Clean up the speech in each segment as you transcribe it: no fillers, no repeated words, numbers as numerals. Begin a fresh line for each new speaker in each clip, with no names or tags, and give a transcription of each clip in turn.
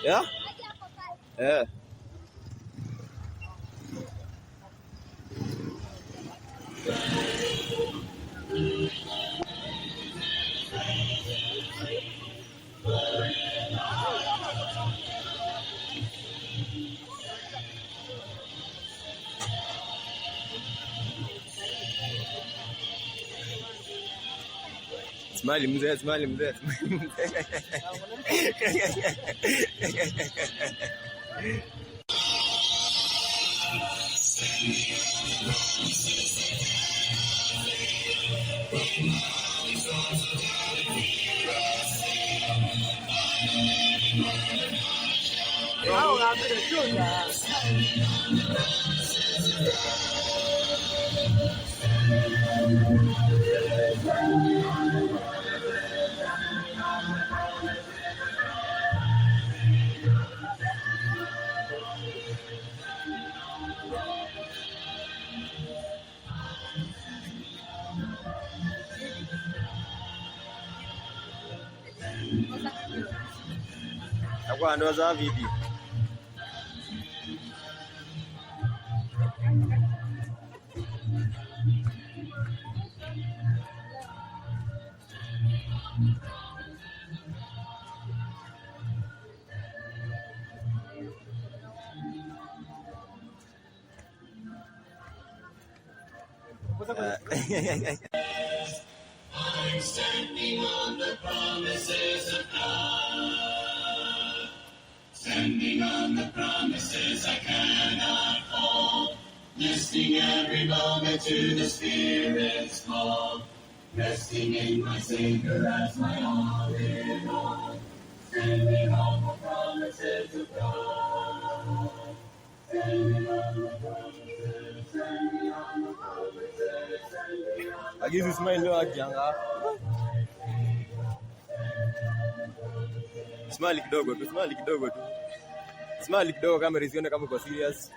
Yeah? Eh. Smile mzee, smile mzee, smile mzee. Takuwa ndo za video.
I'm standing on the promises of God. Standing on the promises I cannot fall. Listening every moment to the Spirit's call. Resting in my Savior as my all in all. Standing on the promises of God. Standing on the promises, standing on the promises, standing on the
Agizi smile leo akianga. Smile kidogo tu, smile kidogo tu. Smile kidogo kamera isione kama uko serious.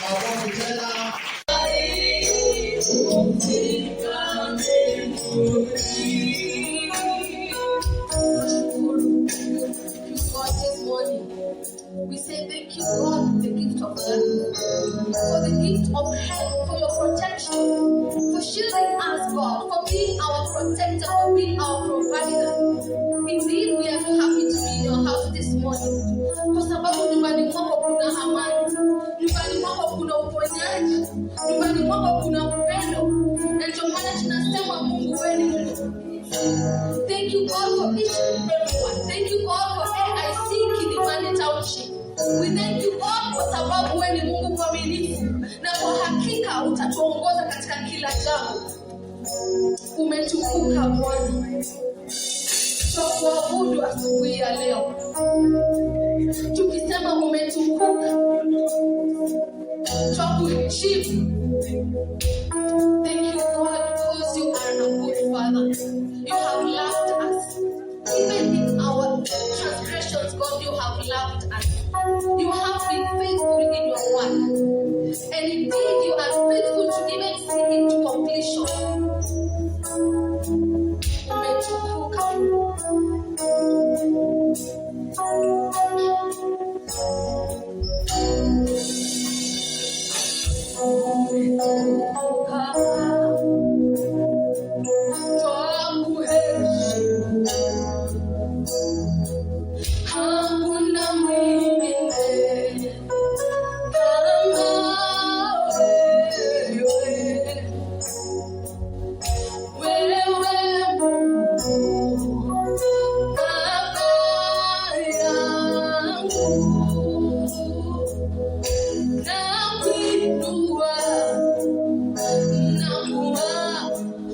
Makofi tena.
Thank you, God, this morning. We say thank you, God, for the gift of life, for the gift of health, for your protection, for shielding us, God, for being our protector, for being our provider. Indeed, we are happy to be in your house this morning. Kwa sababu nyumbani mwako kuna amani, nyumbani mwako kuna uponyaji, nyumbani mwako kuna upendo. Na ndio maana tunasema Mungu wewe ni Mungu. Thank you, God, for each and everyone. Thank you, God, for AIC Kilimani Township. We thank you, God, kwa sababu wewe ni Mungu mwaminifu na kwa hakika utatuongoza katika kila jambo. Umetukuka Bwana, twakuabudu asubuhi ya leo tukisema umetukuka, twakuheshimu. Thank you, God, because you are a good Father. You have loved us. Even in our transgressions, God, you have loved us. You have been faithful in your work. And indeed, you are faithful to even see it to completion. Umetukuka. Umetukuka. Twakuheshimu. Hakuna mwingine kama wewe. Wewe Mungu Baba yangu, nakuinua, nakuabudu.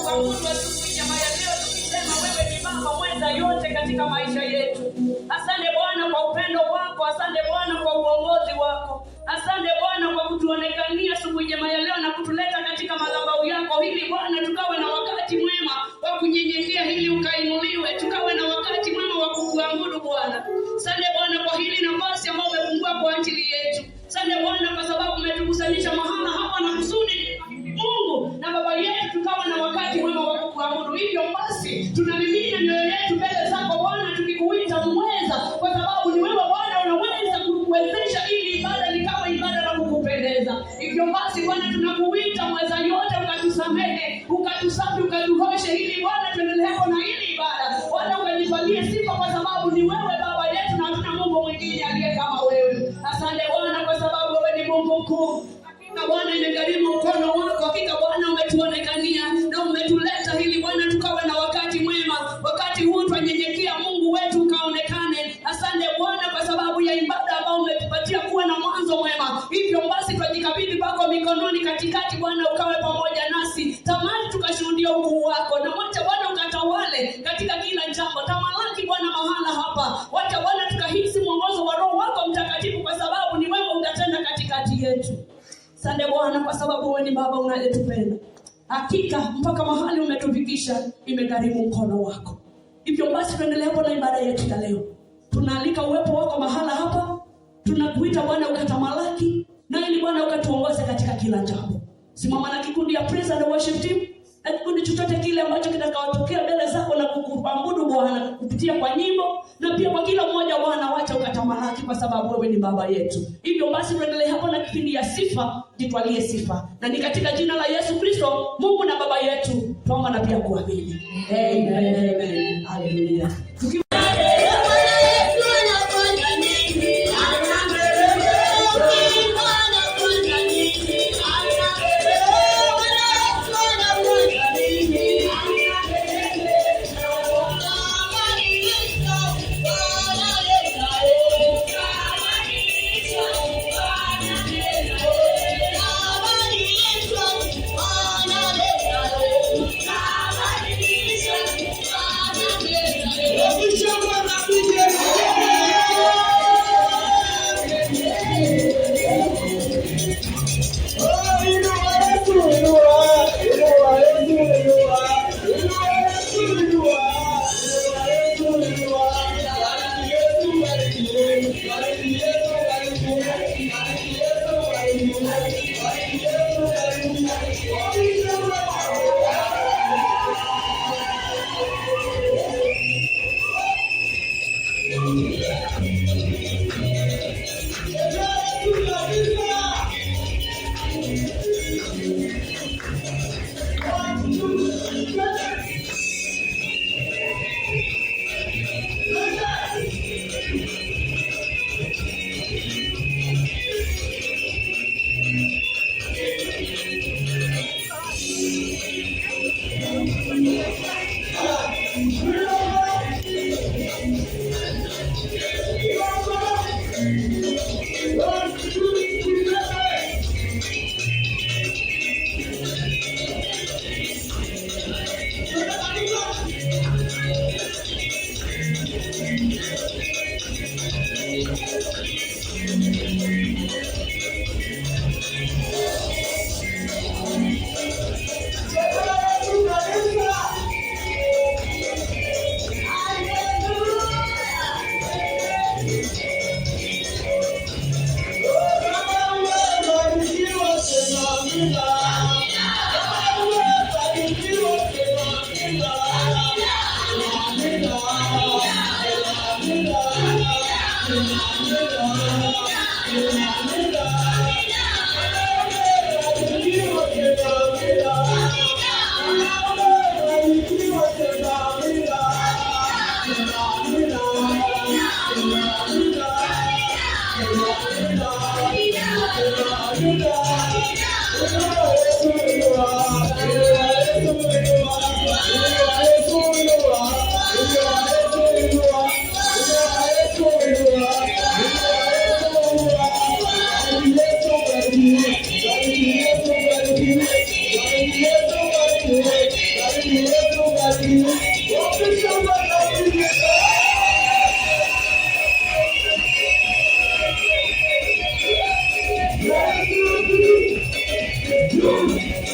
kuabudu asubuhi njema ya leo, tukisema wewe ni Baba mweza yote katika maisha yetu. Asante Bwana kwa upendo wako, asante Bwana kwa uongozi wako, asante Bwana kwa kutuonekania asubuhi njema ya leo na kutuleta katika madhabahu yako, ili Bwana tukawe na wakati mwema wa kunyenyekea, ili ukainuliwe, tukawe na wakati mwema wa kukuabudu Bwana. Asante Bwana kwa hili nafasi ambayo umefungua kwa ajili yetu. Asante Bwana kwa sababu umetukusanyisha mahala hapa na kusudi Mungu na Baba yetu tukawa na wakati mwema wa kukuabudu. Hivyo basi tunamimina mioyo yetu mbele zako Bwana, tukikuita mweza, kwa sababu ni wewe Bwana unaweza kutuwezesha ili ibada likawa ibada na kukupendeza. Hivyo basi Bwana, tunakuita mweza yote, ukatusamehe, ukatusafi, ukatuhoshe, ili Bwana tuendelee na hili ibada. Bwana ukajipatie sifa, kwa sababu ni wewe Baba yetu na hatuna Mungu mwingine aliye kama wewe. Asante Bwana kwa sababu wewe ni Mungu mkuu. Hakika Bwana imegharimu mkono wako, hakika Bwana umetuonekania na umetuleta hili Bwana tukawe na wakati mwema. Wakati huu twanyenyekea, Mungu wetu ukaonekane. Asante Bwana kwa sababu ya ibada ambayo umetupatia kuwa na mwanzo mwema. Hivyo basi twajikabidhi kwako mikononi, katikati Bwana ukawe pamoja nasi, tamani tukashuhudia ukuu wako, na wacha Bwana ukatawale katika kila jambo. Tamalaki Bwana mahala hapa, wacha Bwana tukahisi mwongozo wa Roho wako Mtakatifu, kwa sababu ni wewe utatenda katikati yetu. Asante Bwana kwa sababu wewe ni Baba unayetupenda. Hakika mpaka mahali umetufikisha imegharimu mkono wako. Hivyo basi tuendelee hapo na ibada yetu ya leo. Tunaalika uwepo wako mahala hapa. Tunakuita Bwana ukatamalaki na ili Bwana ukatuongoze katika kila jambo. Simama na kikundi ya praise and worship team na kikundi chochote kile ambacho kitakawatokea mbele zako na kukuabudu Bwana kupitia kwa nyimbo na pia kwa kila mmoja Bwana, wacha ukatamalaki kwa sababu wewe ni Baba yetu. Hivyo basi tuendelee hapo na kipindi ya sifa, jitwalie sifa. Na ni katika jina la Yesu Kristo, Mungu na Baba yetu, tuomba na pia kuamini. Amen. Amen. Hallelujah.
Thank you.
Thank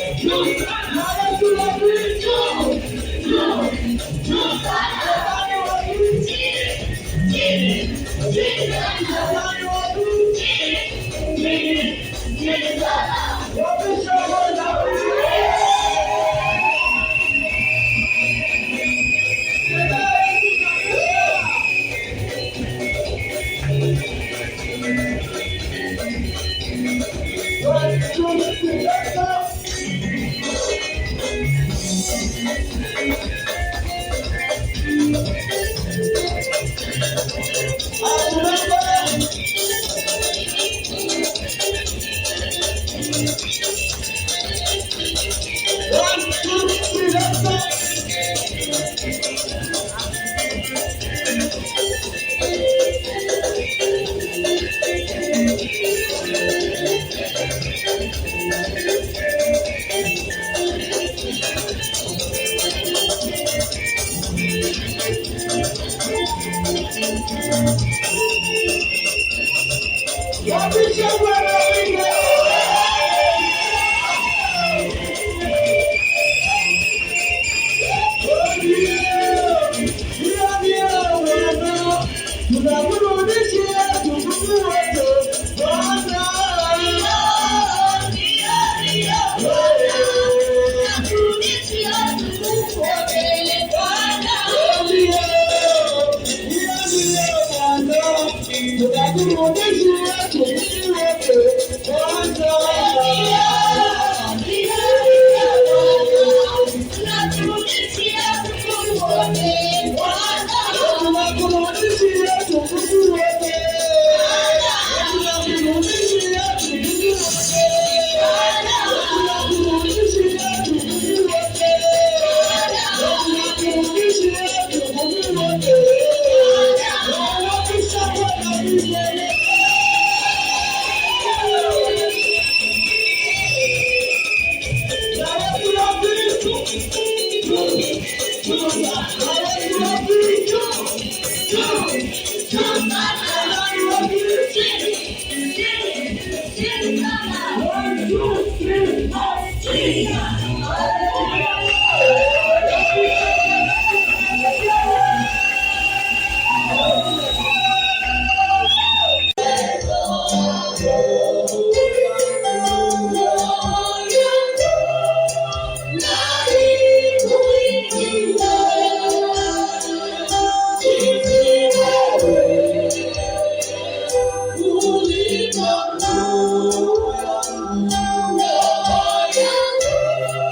you.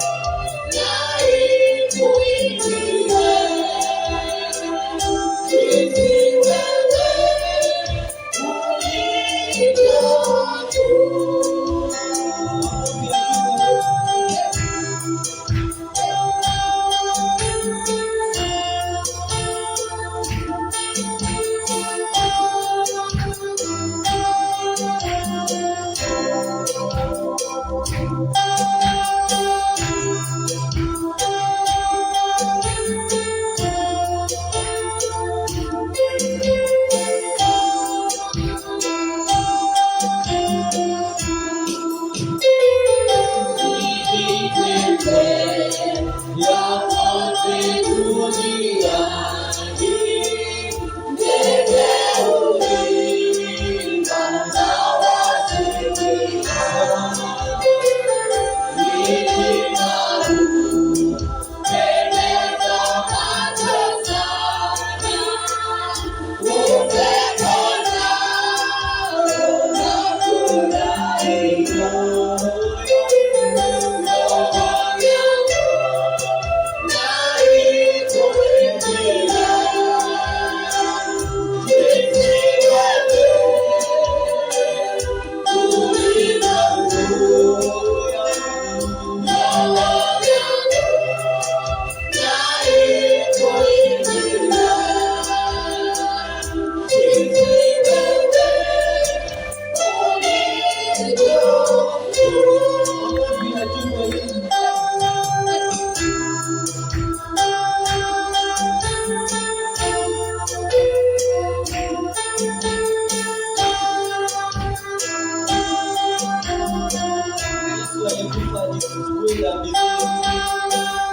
Achukue dhambi zetu.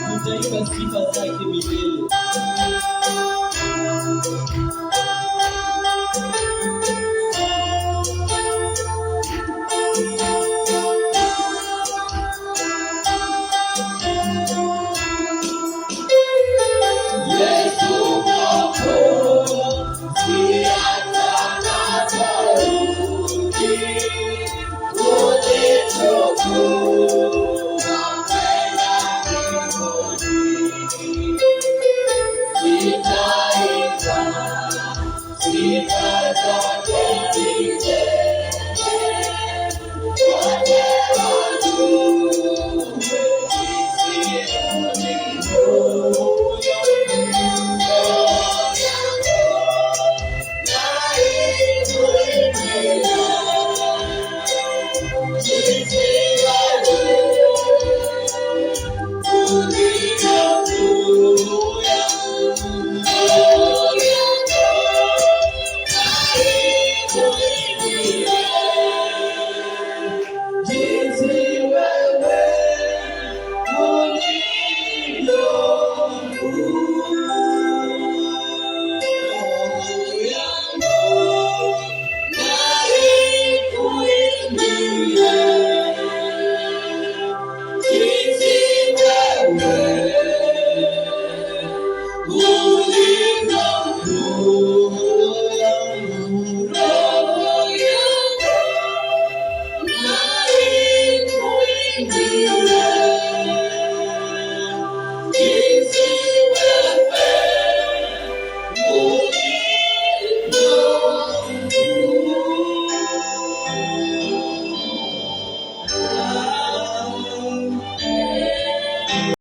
Tutaimba sifa zake milele.
Nitaimba sifa